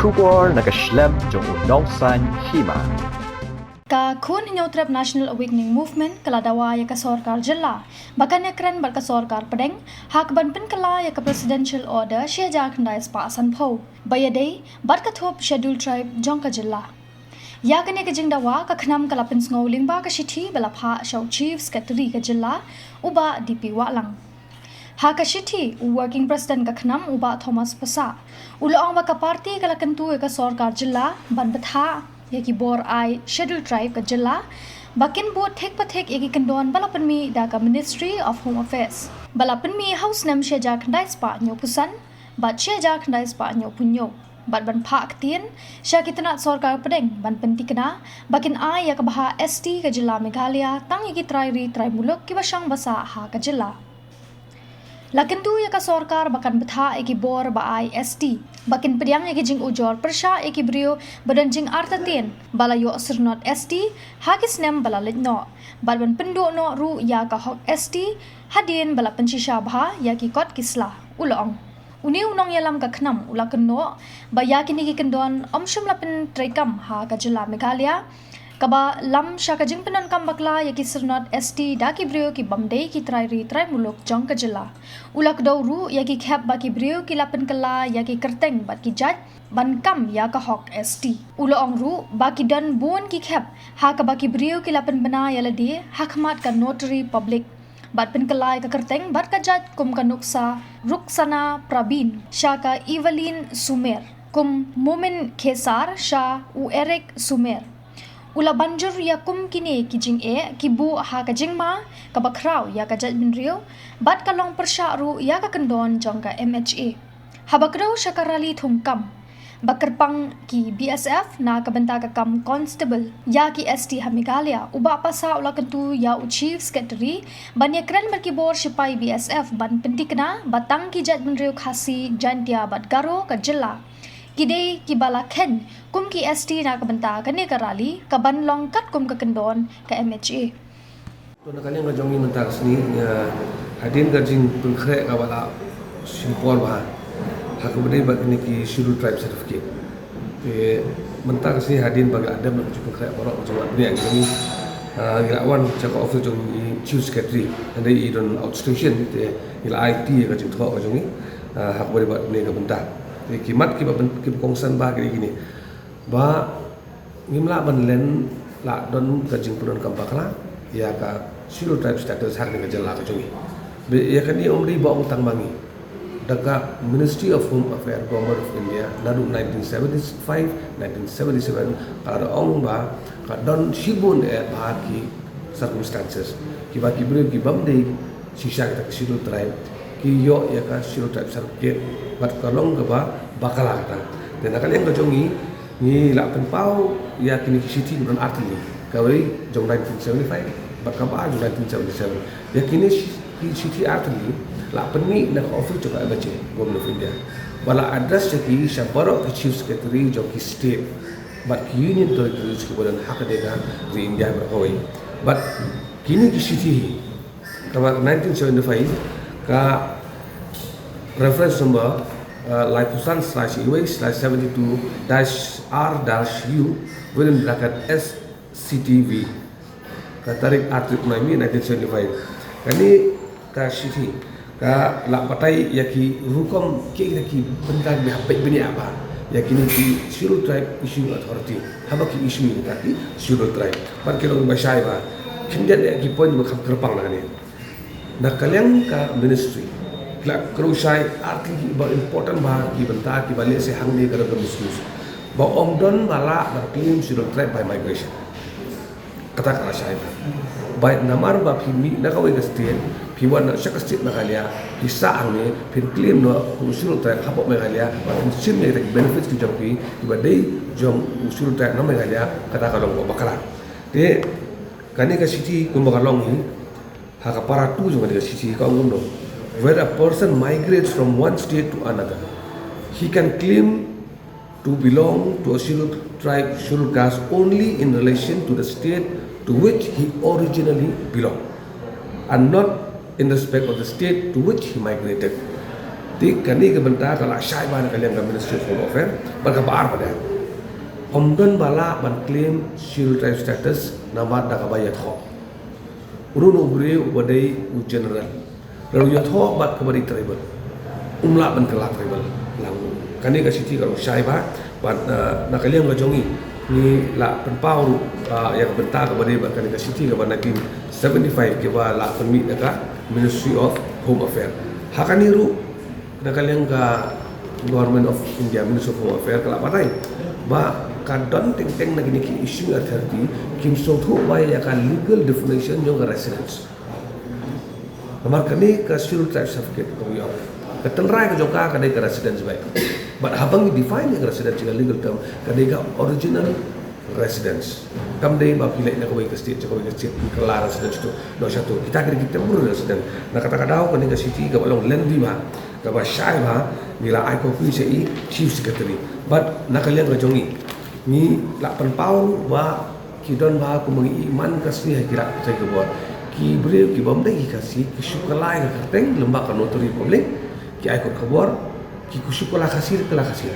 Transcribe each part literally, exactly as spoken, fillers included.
Khubor na ka shlem jong u Nongsaiñ Hima. Ka Khun Hynñiewtrep National Awakening Movement ka la dawa ïa ka sorkar jylla ba kan ïakren bad ka sorkar pdeng ha kaban pynkylla ïa ka Presidential Order shi hajar khyndai spah sanphew ba ïadei bad ka thup Scheduled Tribe jong ka jylla. Ïa kane ka jingdawa ka KHNAM ka la pynsngew lyngba ka shithi ba la phah sha u Chief Secretary ka jylla, u Bah D P Wahlang. Ha ka shithi, u Working President ka KHNAM, u Bah Thomas Passah, u la ong ba ka party ka la kyntu ïa ka sorkar jylla ban bthah ïa ki bor ai Scheduled Tribe ka jylla ba kin bud thik pa thik ïa ki kyndon ba la pynmih da ka Ministry of Home Affairs, ba la pynmih ha u snem shi hajar khyndai spah hynñiewphew san bad shi hajar khyndai spah hynñiewphew hynñiew, bad ban phah ktien sha ki tnat sorkar pdeng ban pyntikna ba kin ai ïa ka bhah S T ka jylla Meghalaya tang ïa ki trai ri trai muluk kiba shong ba sah ha ka jylla. La kyntu ïa ka sorkar ba kan bthah ïa ki bor ba ai S T, ba kin pdiang ïa ki jingujor pyrshah ïa ki briew ba don jingartatien ba la ïoh syrnod S T ha ki snem ba la leit noh, bad ban pynduh noh ruh ïa ka hok S T hadien ba la pynshisha bha ïa ki kot ki sla, u la ong. Une u nongïalam ka KHNAM u la kynnoh ba ïa kine ki kyndon ym shym la pyntreikam ha ka jylla Meghalaya, kaba lam sha ka jingpyndonkam bakla ïa ki syrnod S T da ki briew ki bym dei ki trai ri trai muluk jong ka jylla. U la kdew ruh ïa ki khep ba ki briew ki la pynkylla ïa ki kyrteng bad ki jait ban kam ïa ka hok S T. U la ong ruh ba ki don bun ki khep ha kaba ki briew ki la pynbna ïa lade ha khmat ka notary public bad pynkylla ïa ka kyrteng bad ka jait kum ka nuksa Ruksana Prabin sha ka Evelyn Sumer, kum Momin Khesar sha u Eric Sumer. U la ban jur ïa kum kine ki jingeh ki buh ha ka jingma kaba khraw ïa ka jaitbynriew bad ka long pyrshah ruh ïa ka kyndon jong ka M H A. Haba kdew sha ka rally thungkam ba kyrpang ki B S F na ka bynta ka kam constable ïa ki S T ha Meghalaya, u Bah Passah u la kyntu ïa u Chief Secretary ban ïakren bad ki bor shipai B S F ban pyntikna ba tang ki jaitbynriew Khasi, Jaintia bad Garo ka jylla ki dei kiba la kheiñ kum ki S T na ka bynta kane ka rally kaban long katkum ka kyndon ka M H A. To, na ka liang ka jong ngi mynta ka sngi, hadien ka jingpynkhreh kaba la shim por bha ha kaba dei bad kine ki Scheduled Tribe certificate. Te mynta ka sngi hadien ba ngi la dep na ka jingpynkhreh baroh ka jong ngi, ngi la wan sha ka office jong i Chief Secretary, hynrei i don outstation, te ngi la aiti ka jingthoh ka jong ngi ha kaba dei bad kine ka bynta. Te ki mat kiba kongsan bha ki dei kine. Ba ngim lah ban len, lah don ka jingpyndonkam bakla ïa ka Scheduled Tribe status ha kane ka jylla ka jong ngi. Ba ïa kane ym dei ba ong tang ma ngi. Da ka Ministry of Home Affairs, Government of India, naduh nineteen seventy-five, nineteen seventy-seven, ka la da ong ba ka don shibun eh bha ki circumstances kiba ki briew ki bym dei shisha kita ki Scheduled Tribe ki ïoh ïa ka Scheduled Tribe certificate, bad ka long kaba bakla kata. Te na ka liang ka jong ngi, ngi la pynpaw ïa kine ki shithi ki don artylli, kawei jong nineteen seventy-five bad kaba jong nineteen seventy-seven. Ïa kine shi-, ki shithi artylli la pynmih na ka office jong ka M H A, Government of India, ba la address ïa ki sha baroh ki Chief Secretary jong ki state bad ki Union Territories kiba don ha kane ka ri India baroh kawei. Bad kine ki shithi hi, kaba nineteen seventy-five, ka reference number, uh, laiphew san slash iwei slash seventy-two dash R dash U, within bracket S C T V, ka tarik ar tarik u bnai May nineteen seventy-five. Kane ka shithi ka la batai ïa ki rukom, ki, ïa ki bynta kiba hap peit bniah bha ïa kine ki Scheduled Tribe Issuing Authority, haba ki issue ïa kita ki Scheduled Tribe. Bad ki long ba shai bha, khyndiat ïa ki point ba kham kyrpang na kane. Na ka liang ka ministry ki la kynnoh shai artylli kiba important bha, ki bynta kiba lehse hangne ka dang ka misuse, ba ym don ba lah ban claim Scheduled Tribe by migration. Kata ka la shai bha. Ba namar ba phi mih na kawei ka state, phi wan na sha ka state Meghalaya, phi sah hangne, phin claim noh kum u Scheduled Tribe hapoh Meghalaya, ba phin shim ïa kita ki benefits ki jong phi kiba dei jong u Scheduled Tribe na Meghalaya, kata ka long kaba bakla. Te kane ka shithi kumba ka long hi, ha ka para two jong kane ka shithi ka ong kumno: Where a person migrates from one state to another, he can claim to belong to a Scheduled Tribe, Scheduled Caste only in relation to the state to which he originally belonged, and not in respect of the state to which he migrated. Te kane ka bynta ka la shai bha na ka liang ka Ministry of Home Affairs, bad kaba ar pat de, ym don ba lah ban claim Scheduled Tribe status namar da kaba ïathoh. Uno uno u briew uba dei u general, lada u ïathoh bad kaba dei tribal, um lah ban kylla tribal lang. Kane ka shithi ka long shai bha, bad, eh, na ka liang ka jong ngi, ngi la pynpaw ruh, eh, ïa ka bynta kaba dei bad kane ka shithi kaba nineteen seventy-five kaba la pynmih da ka Ministry of Home Affairs. Ha kane ruh, na ka liang ka Government of India, Ministry of Home Affairs, ka la batai ba ka don teng teng na kine ki issuing authority kim sngewthuh ba ïa ka legal definition jong ka residence. Namar kane ka Scheduled Tribe certificate ka ïoh, ka tynrai ka jong ka ka dei ka residence beit. Bad haba ngi define ïa ka residence ïa ka legal term, ka dei ka original residence. Kam dei ba phi leit na kawei ka state sha kawei ka state, phi kylla residence tu, noh sha tu. Kita ki dei ki temporary resident. Na kata ka daw kane ka shithi kaba long lengthy bha, kaba shai bha, ngi la ai copy sha i Chief Secretary. Bad na ka liang ka jong ngi, ngi la pynpaw ba ki don bha kumba ngi i man ka sngi ha ki rak ki khubor. Ki briew ki bym dei ki Khasi ki shu kylla ïa ka kyrteng lem bad ka notary public, ki ai kot khubor, ki shu kylla Khasi, kylla Khasi.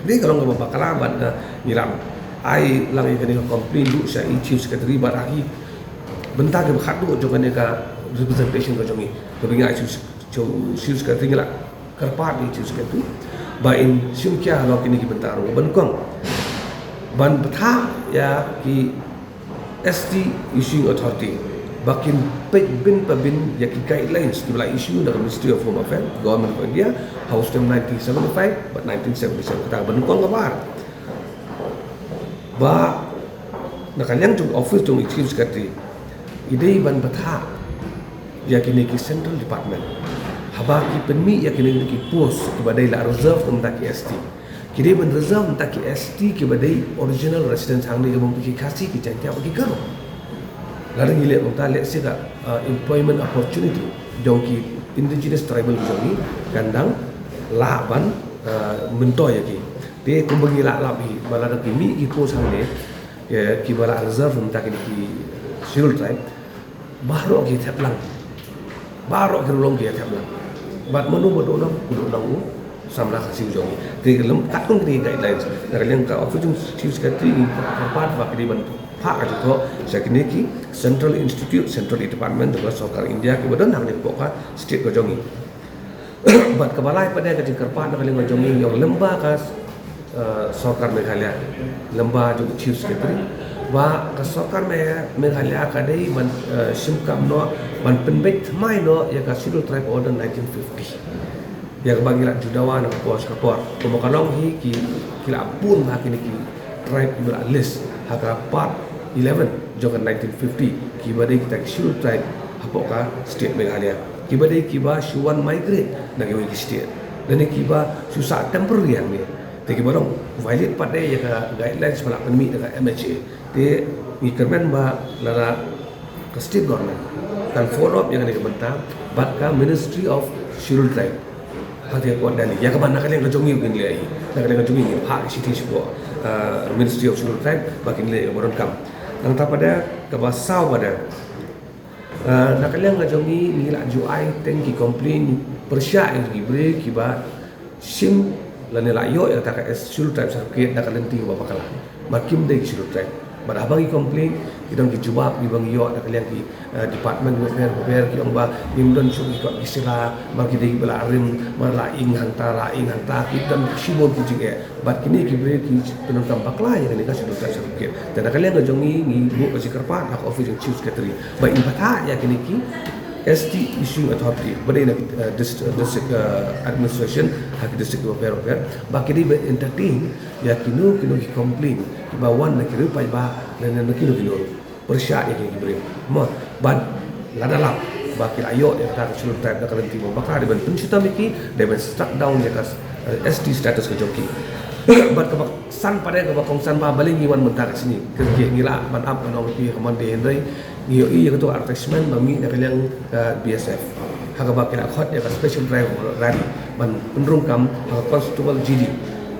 Dei ka long kaba bakla bad, eh, ngi la ai lang ïa kane ka complaint ruh sha i Chief Secretary bad ha ki bynta kiba khatduh jong kane ka representation ka jong ngi, kaba ngi ai sha u Chief Secretary, ngi la kyrpad ïa i Chief Secretary ba in shim khia halor kine ki bynta ruh, ban kong, ban bthah ïa ki S T Issuing Authority ba kin peit bin pa bin ïa ki guidelines kiba la issue da ka Ministry of Home Affairs, Government of India, ha u snem nineteen seventy-five bad nineteen seventy-seven. Kata ka ba nyngkong. Kaba ar, ba na ka liang jong office jong i Chief Secretary, i dei ban bthah ïa kine ki central department haba ki pynmih ïa kine ki post kiba dei la reserve na bynta ki S T. Ki dei ban reserve na bynta ki S T kiba dei original residents hangne, kiba ym dei ki Khasi, ki Jaiñtia bad ki Garo. Lada ngi leh kumta, lehse ka, uh, employment opportunity jong ki indigenous tribal ki jong ngi kan dang lah ban, uh, myntoi ïa ki. Te kumba ngi la lap hi, ba lada ki mih ki post hangne, eh, kiba la reserve na bynta kine ki Scheduled Tribe, baroh ki thep lang. Baroh ki rulong ki thep lang. Bad mano ba duh noh, duh noh u samla Khasi u jong ngi. Te ka lem katkum kine ki guidelines, na ka liang ka office jong Chief Secretary ngi kyrpad ba ki dei ban phah ka jingthoh sha kine ki central institute, central department jong ka sorkar India kiba don hangne hapoh ka state ka jong ngi. Bad kaba lai pat de ka jingkyrpad na ka liang ka jong ngi, ngi ong lem bad ka, eh, sorkar Meghalaya, lem bad jong i Chief Secretary, ba ka sorkar Me-, Meghalaya ka dei ban, eh, shim kam noh, ban pynbeit thymmai noh ïa ka Scheduled Tribe Order nineteen fifty. Ïa kaba ngi la ju dawa na ka por sha ka por. Kumba ka long hi, ki, ki la bun bha kine ki tribe kiba la list ha ka part eleven jong ka nineteen fifty, kiba dei kita ki Scheduled Tribe hapoh ka state Meghalaya, kiba dei kiba shu wan migrate na kiwei ki state, lane kiba shu sah temporary hangne. Te kiba long violate pat de ïa ka guidelines ba la pynmih da ka M H A. Te ngi kyrmen ba lada ka state government kan follow up ïa kane ka bynta bad ka Ministry of Scheduled Tribe ha ka por Delhi, ïa kaba na ka liang ka jong ngi kin leh hi, na ka liang ka jong ngi ngin phah ka shithi shapoh, uh, Ministry of Scheduled Tribe ba kin leh ïa kaba donkam. Nangta pat de, kaba saw pat de, uh, na ka liang ka jong ngi, ngi la ju ai teng ki complaint pyrshah ïa ki briew kiba shim lane la ïoh ïa kata ka Scheduled Tribe certificate da ka lynti kaba bakla, ba kim dei ki Scheduled Tribe. Bad haba ngi complain, ki don ki jubab kiba ngi ïoh na ka liang ki, eh, department bapher bapher, ki ong ba ngim don shuh ki kot ki sla, ba ki dei ba la rim, ba la ing hangta, la ing hangta, ki don shibun ki jingeh. Bad kine ki briew ki pyndonkam bakla ïa kane ka Scheduled Tribe certificate. Te na ka liang ka jong ngi, ngi buh ka jingkyrpad ha ka office jong Chief Secretary ba in bthah ïa kine ki S T Issuing Authority ba dei na, eh, dist-, eh, district, eh, administration ha ki district bapher bapher, ba ki dei ban entertain ïa kino kino ki complain kiba wan na ki riew paidbah lane na kino kino ruh pyrshah ïa kine ki briew. Mo, bad lada lap ba ki la ïoh ïa kata ka Scheduled Tribe da ka lynti ba bakla, dei ban pynshitom ïa ki, dei ban struck down ïa ka, eh, S T status ka jong ki. Bad kaba san pat de, kaba kongsan bha, balei ngi wan mynta ka sngi, ka, ngi lah ban ap ban ong ïa phi ha ka Monday, hynrei ngi ïohi ïa kato ka advertisement ba mih na ka liang ka B S F, ha kaba ki la khot ïa ka special drive rally ban pynrung kam ha ka Constable G D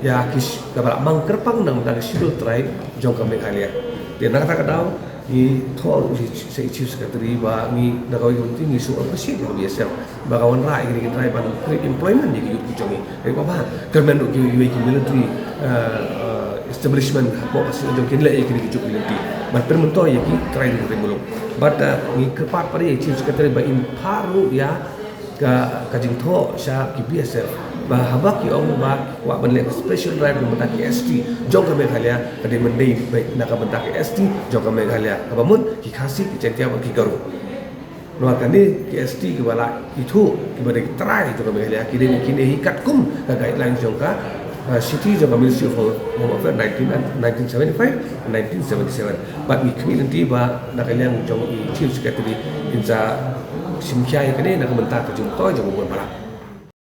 ïa ki sh-, kaba la mang kyrpang na ka bynta ka Scheduled Tribe jong ka Meghalaya. Te na kata ka daw, Ngi thoh ruh sha i Chief Secretary ba ngi da kawei ka lynti ngi shu appreciate ïa ka B S F ba ka wanrah ïa kine ki trai ban create employment ïa ki youth ki jong ngi. Hynrei ba ba kyrmen ruh kiwei ki military, eh, eh, establishment hapoh ka seng jong ki, leh ïa kine ki jong ki lynti ban pynmyntoi ïa ki trai ruh ki muluk. Bad, eh, ngi kyrpad pat ïa i Chief Secretary ba in phah ruh ïa ka, ka jingthoh sha ki B S F ba haba ki ong ba ki kwah ban leh ka special drive na ka bynta ki S T jong ka Meghalaya, ka dei ban dei na ka bynta ki S T jong ka Meghalaya, kaba mut ki Khasi, ki Jaiñtia bad ki Garo. Namar kane ki S T kiba la ithuh, kiba dei ki trai jong ka Meghalaya, ki dei ban, kine hi katkum ka guidelines jong ka, uh, Shithi jong ka Ministry of Home Affairs, nineteen, nineteen seventy-five and nineteen seventy-seven. Bad ngi khmih lynti ba na ka liang jong i Chief Secretary in sa shim khia ïa kane na ka bynta ka jingmyntoi jong u Bun Barak.